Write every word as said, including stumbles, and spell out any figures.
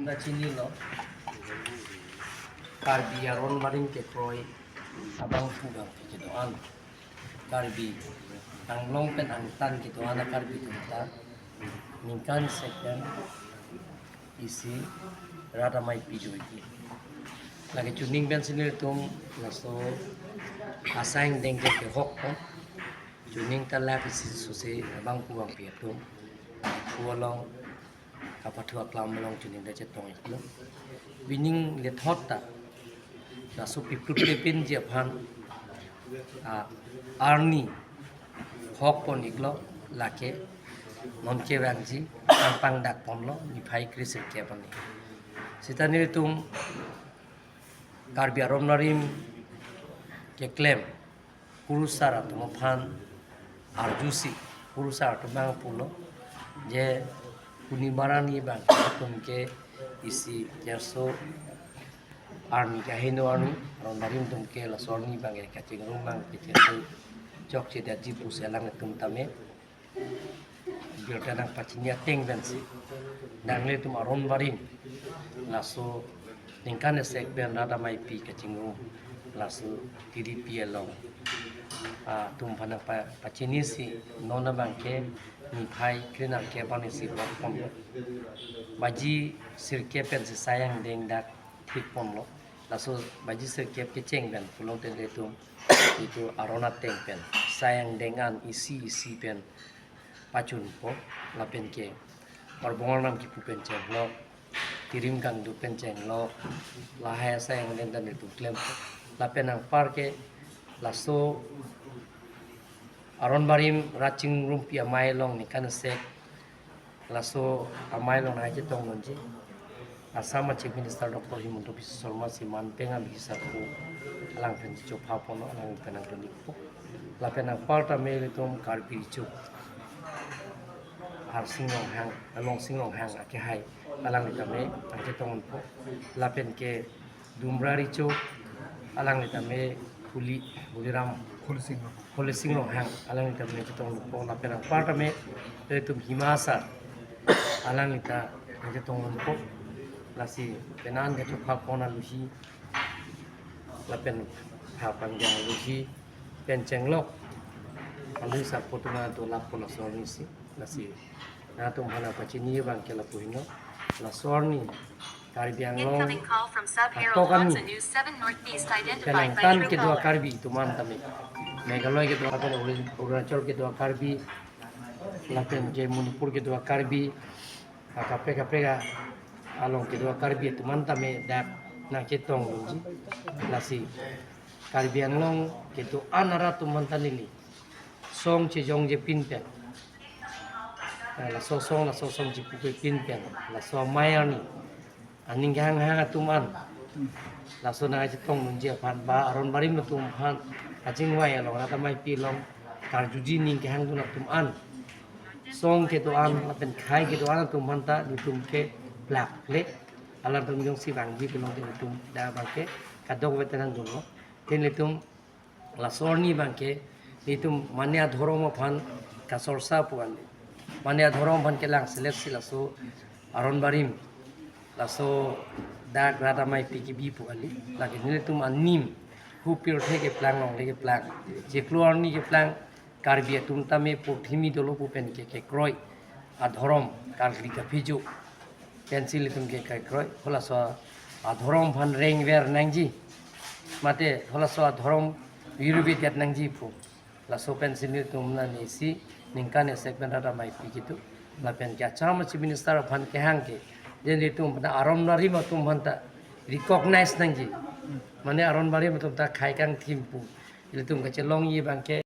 Na chinilo, Karbi aron barim kekroi abangphu abangphi kedo-an, Karbi Anglong pen angtan kedo-an a-Karbi atum ta ningkan isi pen isi rat amei pi do-ik. Lake chuning pensi nelitum laso asai angdeng ke kehok ko. Chuning ta lak isi sose abangphu abangphi atum phu along kapathu aklam along chuning ta chetong-iklo. Pining lethot ta laso piplut pipinji aphan, ah, arni hok pon-iklo, lake non kevangji, pangpang dak ponlo, niphai kre sirkep arni. Seta nelitum Karbi aron barim keklem kurusar atum aphan arjusi, kurusar atum abang pulo, je puni marani abang atum ke isi kerso arni kaheno arni, aron barim atum ke laso arni abang ke kachingrum abang ke cherso chokche detji pusi alanglitum tame birta nangpachini ateng pensi, nanglitum aron barim laso ningkan isi pen rat amei pi kachingrum laso T D P along, ah, atum aphan nangpa-, pachinisi non abang ke niphai kre nangkep arni si hok pon. Baji sirkep pensi sai angdeng dak thik ponlo. Laso baji sirkep kecheng pen pulote nelitum itum aron ateng pen sai angdeng an isi isi pen pachunpo, lapen ke Karbong Arnam kipu pen chenglok, Tirim Kangdu pen chenglok, lahai asai angdeng ta nelitum klempo. Lapen anpar ke laso aron barim rat chingrumpi amei along ningkan isi laso amei along nangchetong unji Assam a-Chief Minister Doctor Himanta Biswa Sarma si man penga bihisa pu alang pen chopha ponlo, alang pen nangtun-ikpo. Lapen anpar tame ilitum Karbi Richo Harsing Ronghang, Longsing Ronghang akehai alangli tame nangchetong unpo. Lapen ke Dumra Richo alangli tame Holi, Holiram, Holi Sing Ronghang. Holi Sing Ronghang alangli tame nangchetong unpo. Lapen anpar tame ilitum Hima Asar alangli ta nangchetong unpo. Lasi penan kachopha pon aluhi lapen pha pangja aluhi pen chenglok aluhi sarpo atum an dolappo laso arni si. Lasi nangtum aphan nangpachini abang ke lapu henlo, laso arni Karbi Anglong Incoming call from Sub Harold atok arni Watson, News seven Northeast, identified by penangtan kedo a-Karbi atum an tame, Meghalaya kedo a-Karbi, Arunachal kedo a-Karbi, lapen ke Manipur kedo a-Karbi, akaprek kaprek along kedo a-Karbi atum an tame dak nangchetong unji. Lasi Karbi Anglong kedo-an arat atum an ta neli song chejongje pin pen, eh, laso song, laso song chepupe pin pen, laso amei arni aning kehanghang atum an laso nangchetong unji aphan ba aron barim atum aphan kachingvai along, rat amei pi along karjuji ning kehangdun atum an, song kedo-an lapen khei kedo-an atum aphan ta nelitum ke plak le, alangtum jongsi vangji pulote nelitum dak abang ke kadokave ta nangdunlo. Te nelitum laso arni abang ke nelitum mane adhorom aphan kasorsa pu kali, mane adhorom aphan kelang selet si laso aron barim, laso dak rat amei pi kebi pu kali. Lake nelitum anim hu pirthe keplang, longle keplang, chiklo arni keplang, Karbi atum tame purthimi dolo pu pen ke kekroi adhorom karkli kaphijo pensi ilitum ke kekroi. Halaso adhorom aphan rengver nangji, mate halaso adhorom virvedet nangji pu, laso pensi nelitum nani isi ningkan isi pen rat amei pi kedo. Lapen ke Assam a-Chief Minister aphan kehang ke, je nelitum pen aron barim atum aphan ta recognize nangji, mane aron barim atum ta khei kangthim pu ilitum kachelongji abang ke